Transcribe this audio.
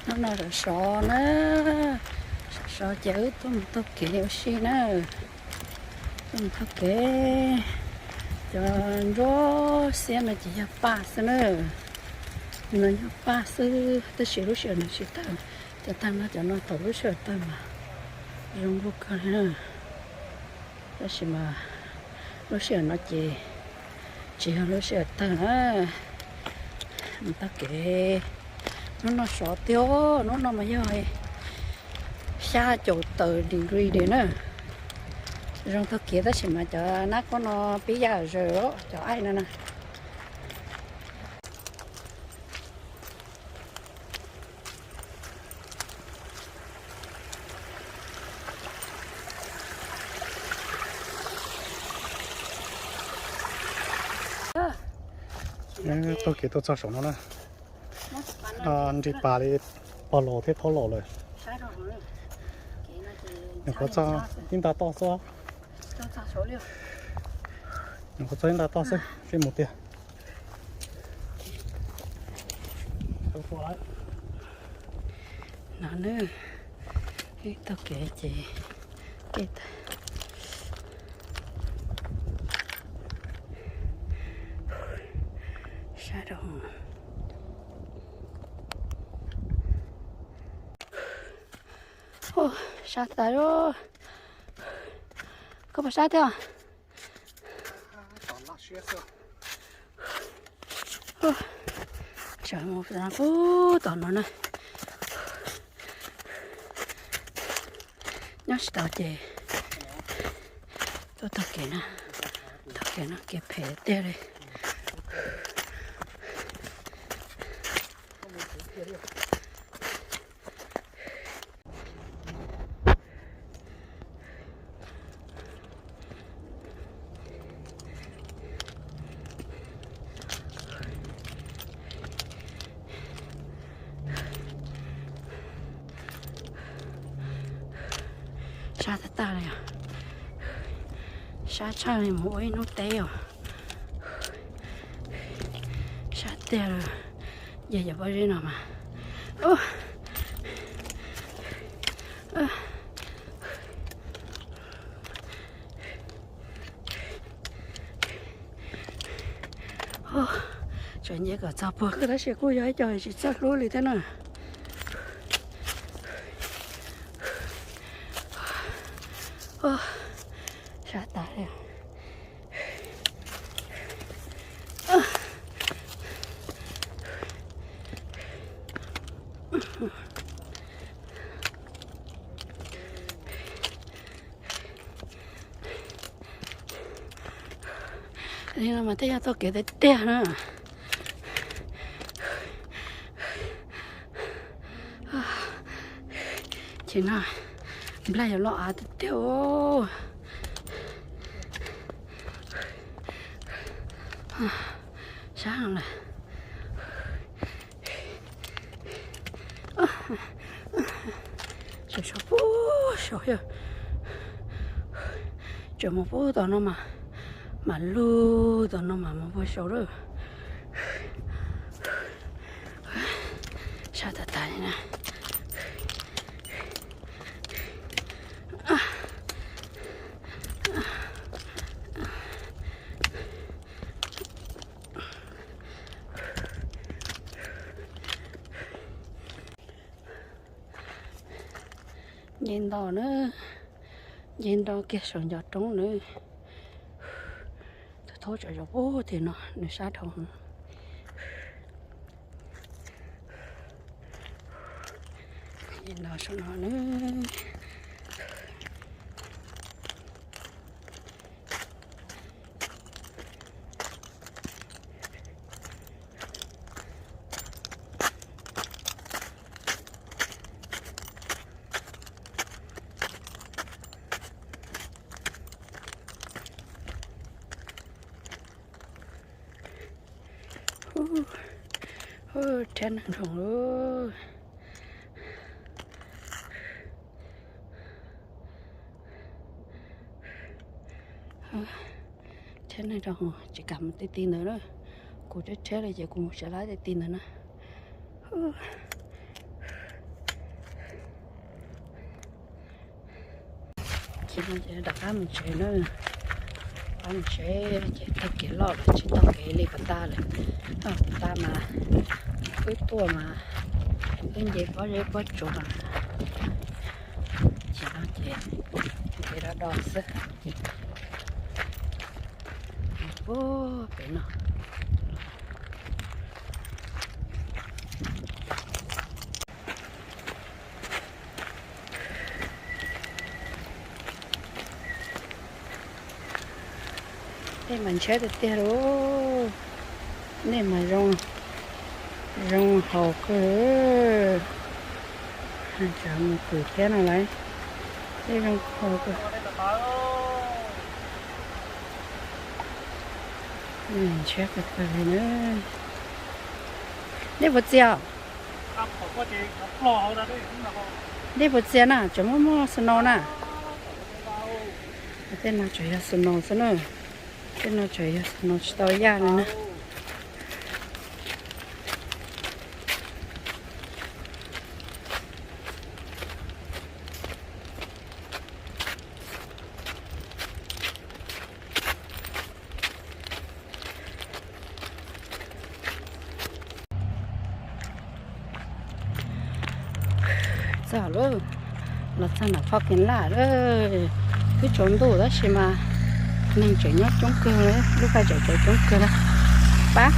Hnub no sov sov na, sov sov ces wb tuaj mus taug kev ua si na. Tuaj mus taug kev, cov ntsuab xiab no ces yog paj xwb na. No yog paj xwb tab sis lub sij hawm no tsis tawg. Cov tag no cov no thaum lub sij hawm tawg mas zoo nkauj kawg li na. Tab sis mas lub sij hawm no ces tsis yog lub sij hawm tawg na. Mus taug kev, hnub no sov tiag, hnub no mas yog xya caum tawm degree na. Zoo taug kev tab sis mas cov nab koj no pib yaj zawg cov aim no na. Taug kev tuaj txog saum no na, nrig pas li pog laus thiab thaub laus lawm. Nyuam qhuav txog ib nta toj xwb. Nyuam qhuav txog ib nta toj xwb seb mus tiag. No na, wb taug kev ces sab rau, sab tas. Koj puas sab thiab? Sawv mus pub tom no na. Nyob tsis tau ces tuaj taug kev no, taug kev no kev phem tiag li. Sab tag tag li os. Sab tshaj li mus ua ib hnub teb os. Sab tiag li. Ces cov pob zeb no mas Tseem nce kom txog puag tab sis kuj yog ib co tsis txawj hlub li thiab na. Sab tas li. Li no mas tej yog taug kev tiag tiag na. Ces no nplaj yuav loj av tiag tiag. Sab no lawm. Tseem sau pub sau thiab. Tseem mus pub tom no mas, mam lug tom no mas mus puag saud lawm. Sab tas tas li na. Nce nto na, nce nto kiag saum ncov roob na. Tus thaub tsam zov pub tim no nws sab dhau. Nce nto saum no na. Rhiab neeg dhau lawm. Rhiab neeg dhau, tsis kam mus tej ti ntawd na. Kuv rhiab rhiab li ces kuv mus sav lab tej ti ntawd na. Ces no ces rov qab mus tsev na, rov qab mus tsev ces taug kev loj lawm tsis taug kev li puag ta lawm. Puag ta mas wb tuaj mas wb nce pob zeb pob tsuas mas, ces no ces kev do do xwb. Puag pem no. Nej mas ntshiab tiag tiag lauj. Nej mas zoo, zoo haus kawg. Tsam mus pwm thiab no lauj. Nej zoo haus kawg. Ntshiab kawg kawg li na. Nej puas txias? Nej puas txias na, tseem muaj muaj snow na. Tej no tseem yog snow xwb na. Tej no tseem yog snow tsis tau yaj li na. Txog lawm, los txog nram parking lot lawm. Twb tsaus ntuj tab sis mas neeg tseem nyob coob kawg, lub caij tseem coob kawg li. Pab